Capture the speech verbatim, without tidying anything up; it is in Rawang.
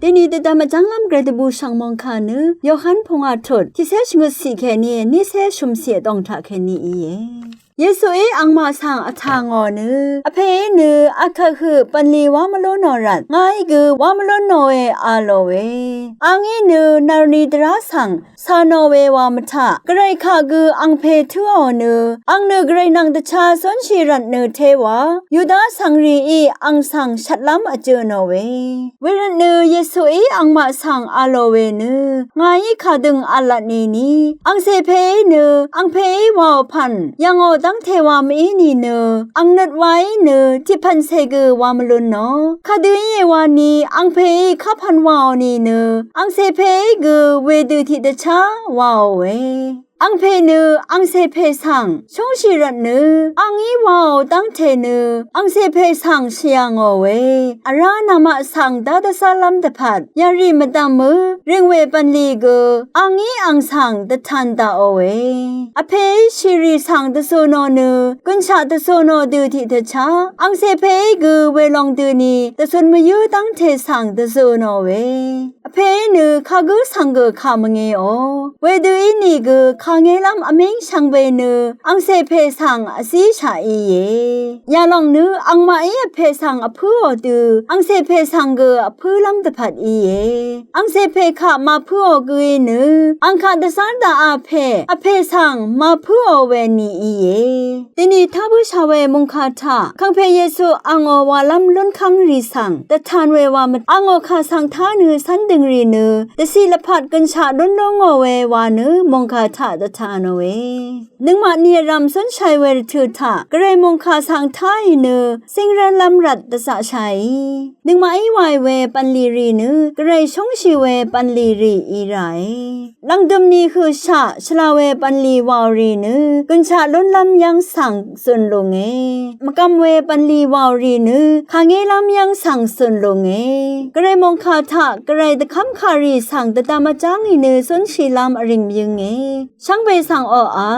Deni dvdvm vjv́nglv́m gvray dvbù shv̀ng mòngkà nø Yohan pungwà tut tiqcé shvngøt siq kèní niqcé shø̀msiq vdòng taq kèní íe. Yesuí angmaq svng vtà ngò nø, Vpèí nø akvt høq bv̀nlì wá mvlúnò rvt ngàí gø wá mvlúnòe a lòe. Angí nø nv̀rni dvrá svng cà nò we wa mvtaq, gvray kaq gø angpè tǿò nø, ang nø gvray nvng dvchá zúnshì rvt nø téwa, Yuda vsvng rìí ang svng shvtlv́m vjø̀ nòe. Wervt nø Yesuí angmaq svng a lò we nø, ngàí kadøng v̄l lvtnìni, angcè pèí nø, angpèí wàò pv̀n yv̀ngò dv́ngte wa mv-í nìnø, ang nøt waí nø tiqpv̀n cè gø wa mvlun nò, kadø íe wani angpèí kapv̀n wàò nìnø, angcè pèí gø wedø tiqdvchá wàòe. Angpè nø angcè pè svng shúngshì rvt nø, angí wàò dv́ngte nø angcè pè svng shvyv̀ngòe. Vrá namaq svng dá dvzálv́m dvpvt yarì mvdv̀mø rìng we bv̀nlì gø angí ang svng dvtan daqòe. Vpèí shìrì svng dvzø̀ nò nø, gønshaq dvzø̀ nò dø tiqdvchá, angcè pèí gø welòng døni dvzøn mvyǿ dv́ngte svng dvzø̀ nòe. Vpèí nø kagǿ svng gø kà mvngeò. Wedø ínìgø kàngélv́m vmíng shvngbe nø angcè pè svng vzíshaq íe. Yalòng nø angmaqí vpè svng vpǿò dø angcè pè svng gø vpǿlv́m dvpvt íe. Angcè pè kaq màpǿò gǿí nø, ang kaq dvzv́r daqà pè vpè svng màpǿò we ni íe. Deni tá bǿshà we mòngkà taq, kàngpè Yesu angò wàlv́m lúnkv́ng rì svng dvtan we wa mvt, angò kà svng tá nø cv́n dø̀ng rì nø, dvciq lvpat gønshaq lún lú ngò we wa nø mòngkà taq dvtanòe. Nøngmaq ni vrv̀m zúnshàì we rvtø̀ taq, gvray mòngkà svng táì nø, cíngrv́nlv́m rvt dvzaqshàì. Nøngmaqí wàì we bv̀nlì rì nø, gvray shúngshì we bv̀nlì rì í ràe. Lv̀ngdø̀m ni høqshaq shvlá we bv̀nlì wàò rì nø, gønshaq lúnlv́m yv́ng svng zùn lùnge. Mvgvm we bv̀nlì wàò rì nø, kàngélv́m yv́ng svng zùn lùnge. Gvray mòngkà taq, gvray dvkv́mkà rì svng dvdvm vjá ngì nø zúnshìlv́m vrìng mvyǿnge. Shvngbe svng oqà.